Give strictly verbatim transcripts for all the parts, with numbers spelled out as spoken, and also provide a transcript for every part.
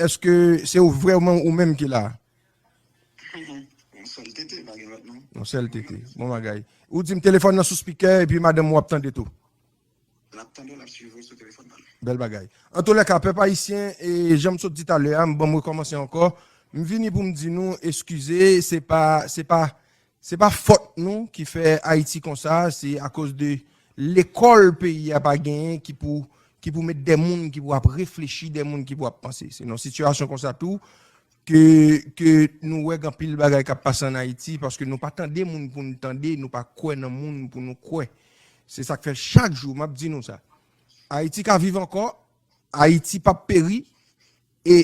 Èske se ou vrèman ou menm ki la? Yon sèl tete, pa gen lòt non. Yon sèl tete. Bon bagay. Ou di m telefòn nan sou spikè epi madanm ou ap tande tou. L ap tande w, l ap swiv ou sou telefòn nan. Bèl bagay. Antoulèka, pèp ayisyen, e jan m sot di talè a, m ban m rekòmanse ankò. M vini pou m di nou eskize, se pa, se pa, se pa fòt nou ki fè Ayiti konsa, se akoz de lekòl peyi a pa genyen ki pou, ki pou met de moun ki pou ap reflechi, de moun ki pou ap panse. Se nan sitiyasyon konsa tou ke, ke nou wè gen anpil bagay k ap pase ann Ayiti, paske nou pa tande moun pou nou tande, nou pa kwè nan moun pou nou kwè. Se sa k fè chak jou, m ap di nou sa. Ayiti ka viv ankò, Ayiti p ap peri, e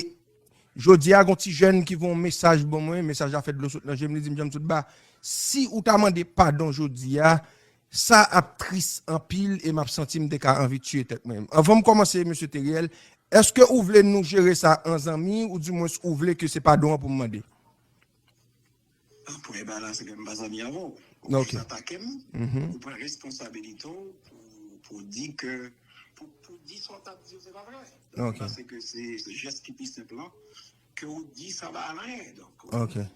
jodi a, gon ti jèn ki voye yon mesaj ban mwen, mesaj la fè dlo sot nan je m, li di m, Jan m sot ba, si ou ta mande padon jodi a, sa ap tris anpil e m ap santi m te ka anvi tiye tèt mwen. Anvan m kòmanse, mesye Teriel, èske ou vle nou jere sa an zanmi, oudimwens ou vle ke se padon an pou m mande? Premye bagay la, se ke m pa zanmi avè w. Ou jis atake m, ou pran responsabilite w pou, pou di ke, pou, pou di sa w t ap di yo, se pa vre. Donk, m panse ke se, se jès ki pi senp lan, ke ou di sa pa al anyen. Donk,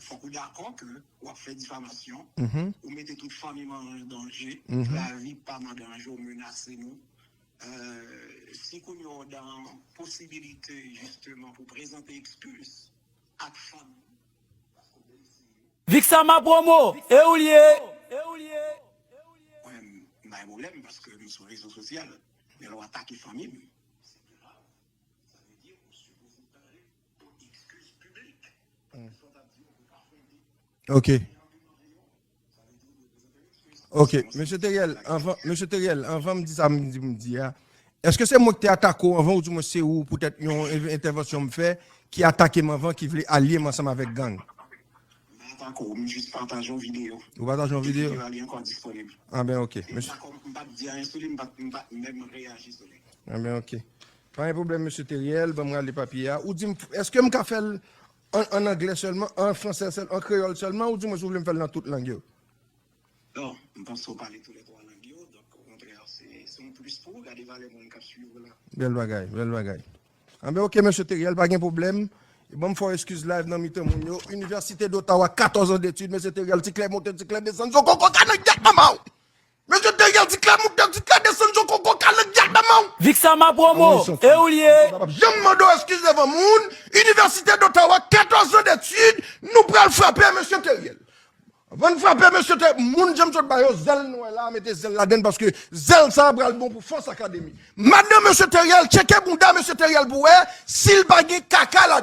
fòk ou dakò ke w ap fè difamasyon, ou mete tout fanmi m an danje, lavi pa m an danje, ou menase nou. Euh, si kounye a w dan posibilite, jisteman, pou prezante ekskiz ak fanmi, Vixama Promo, e ou l ye? Mwen, m pa gen pwoblèm paske m sou rezo sosyal. Men lè w atake fanmi m, se grav. Sa vle di ou sipoze pale pou ekskiz piblik. Ok. Ok, mesye Teriel, anvan, mesye Teriel, anvan m di sa m di, m di a, èske se mwen ki te atake w anvan, oudimwens se ou, poutèt yon en-, entèvansyon m fè, ki atake m anvan, ki vle alye m ansanm avèk gang? M pa atake w, m jis pataje yon videyo. Ou pataje yon videyo? Videyo a li ankò disponib. Ah ben, ok. Mesye, m pa di anyen sou li, m pa, m pa menm reyaji sou li. Ah ben, ok. Pa gen pwoblèm, mesye Teriel, ban m rale papye a. Ou di m, èske m ka fè l an, an anglè sèlman, an fransè sèl, an kreyòl sèlman, oudimwens ou vle m fè l nan tout lang yo? Non, m panse w pale tou lè twa lang yo, donk, okontrè, se, se yon plis pou ou, gade valè moun k ap swiv ou la. Bèl bagay, bèl bagay. Anben, ok, mesye Teriel, pa gen pwoblèm. E ban m fè w eskiz live nan mitan moun yo. Université d'Ottawa, quatorze ans d'études, mesye Teriel, ti klè monte, ti klè desann, zo koko ka nan gyèt manman w! Mesye Teriel, ti klè monte, ti klè desann, zo koko ka nan gyèt manman w! Vixama Promo, e ou l ye? M p ap janm mande w eskiz devan moun. Université d'Ottawa, quatorze ans d'études, nou pral frape, mesye Teriel. Anvan n frape, mesye Teriel, moun jan m sot ba yo, zèl nou wè la, mete zèl ladann, paske zèl sa a pral bon pou Fòs Akademi. Madanm mesye Teriel, tcheke bounda mesye Teriel pou wè si l pa gen kaka ladann.